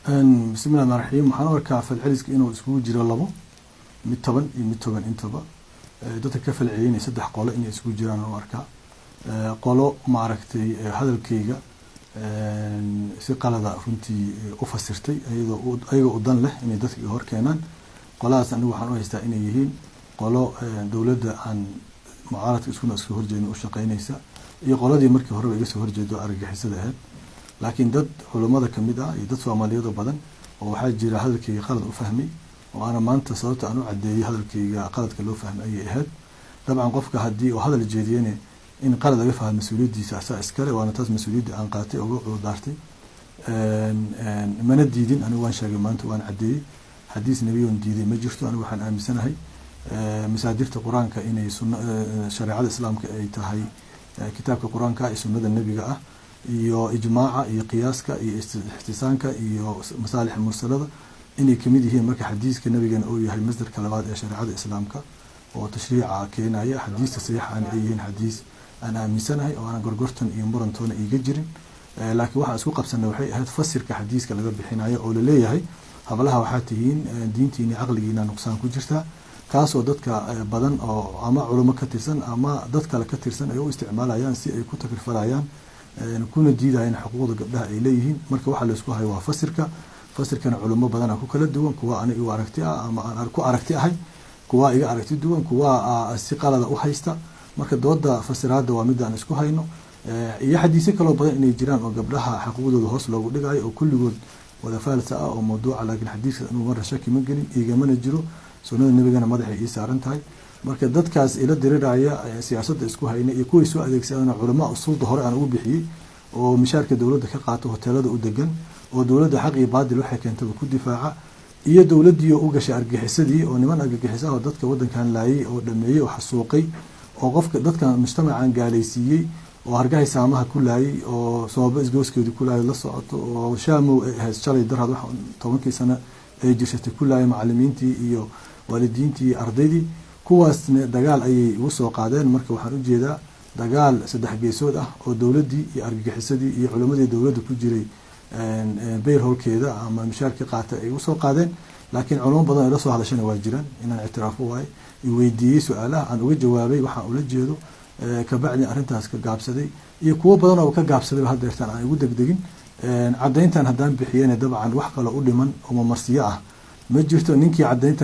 Bismillahi raxmaan raxiim. Waxaan u arkaa falceliska inuu iskugu jiro labo, mid toban iyo mid togan intaba. Dadka ka falceliyay saddex qolo inay iskugu jiraan u arkaa. Qolo maaragtay hadalkayga si qalada runtii u fasirtay, iyadoo ayagoo u dan leh inay dadka hor keenaan. Qoladaas anigu waxaan u haystaa inay yihiin qolo dowladda aan mucaaradka iskuna iska horjeedin u shaqeynaysa, iyo qoladii markii horeba iga soo horjeedo argagixisada ahayd. Laakiin dad culummada kamid ah iyo dad Soomaaliyeed oo badan oo waxaa jira hadalkayga qalad u fahmay, oo ana maanta sababta aan u caddeeyey hadalkayga qaladka loo fahmay ayay ahayd. Dabcan, qofka haddii uu hadal jeediyene in qalad laga fahmo, mas-uuliyaddiisa asaa iskale, waana taas mas-uuliyadda aan qaatay, uga cudurdaartay, mana diidin. Anigu waan sheegay maanta, waan caddeeyey. Xadiis nebiyoon diiday ma jirto. Anigu waxaan aaminsanahay masaadirta Qur-aanka inay sun shareecada Islaamka ay tahay kitaabka Qur-aanka iyo sunnada Nebiga ah iyo ijmaaca iyo qiyaaska iyo ixtisaanka iyo masaalixa mursalada inay kamid yihiin. Marka xadiiska Nabigana uu yahay masdarka labaad ee shareecada Islaamka oo tashriica keenaya, xadiista saxiixana ay yihiin xadiis aan aaminsanahay oo aanan gorgortan iyo murantoona iiga jirin. Laakiin waxaan isku qabsanay waxay ahayd fasirka xadiiska laga bixinayo oo laleeyahay hablaha waxaa tihiin diintiina caqligiina nuqsaan ku jirtaa, kaasoo dadka badan oo ama culimo ka tirsan ama dad kale ka tirsan ay u isticmaalayaan si ay ku takrifalayaan kuna diidayaan xuquuqda gabdhaha ay leeyihiin. Marka waxaa laisku hayo waa fasirka. Fasirkana culimo badana ku kala duwan, kuwa aniga igu aragti ah ama aan ku aragti ahay, kuwa iga aragti duwan, kuwa si qalada u haysta. Marka dooda fasiraada waa midda aan isku hayno, iyo xadiisyo kaloo badan inay jiraan oo gabdhaha xaquuqdooda hoos loogu dhigayo oo kulligood wada faalsa ah oo mawduuca. Laakiin xadiiska anuu marra shaki ma gelin, iigamana jiro. Sunnada Nebigana madaxay ii saaran tahay. Marka dadkaas ila diriraya, siyaasadda isku hayna iyo kuway soo adeegsadana, culamaa usulda hore aan ugu bixiyey oo mishaarka dowladda ka qaato, hoteelada u degan, oo dowladda xaq iyo baadil waxay keentaba ku difaaca, iyo dowladdii oo u gashay argagixisadii, oo niman argagixisa oo dadka waddankan laayay oo dhameeyey oo xasuuqay oo qofka dadkan mujtamacan gaalaysiiyey oo Hargahay saamaha ku laayay oo Sababo isgooskeedii ku laayay la socoto, oo Shaamow ay ahayd shalay darhad waxa 10kii sano ay jirsatay ku laayay macalimiintii iyo waalidiintii iyo ardaydii, kuwaasna dagaal ayay igu soo qaadeen. Marka waxaan ujeedaa dagaal saddex geesood ah oo dowladdii iyo argagixisadii iyo culimmadii dowladda ku jiray payrollkeeda ama mishaarkii qaatay ay igu soo qaadeen. Laakiin culimo badan ay la soo hadashana waa jiraan, inaan ictiraafo waaye, iweydiiyey su-aalaha, aan uga jawaabay waxaan ula jeedo, kabacdi arrintaas ka gaabsaday, iyo kuwo badan oo ka gaabsadayba hadeertaan aan igu degdegin. Caddayntan haddaan bixiyena, dabcan wax kaloo u dhiman oo mamarsiyo ah ma jirto ninkii caddaynta.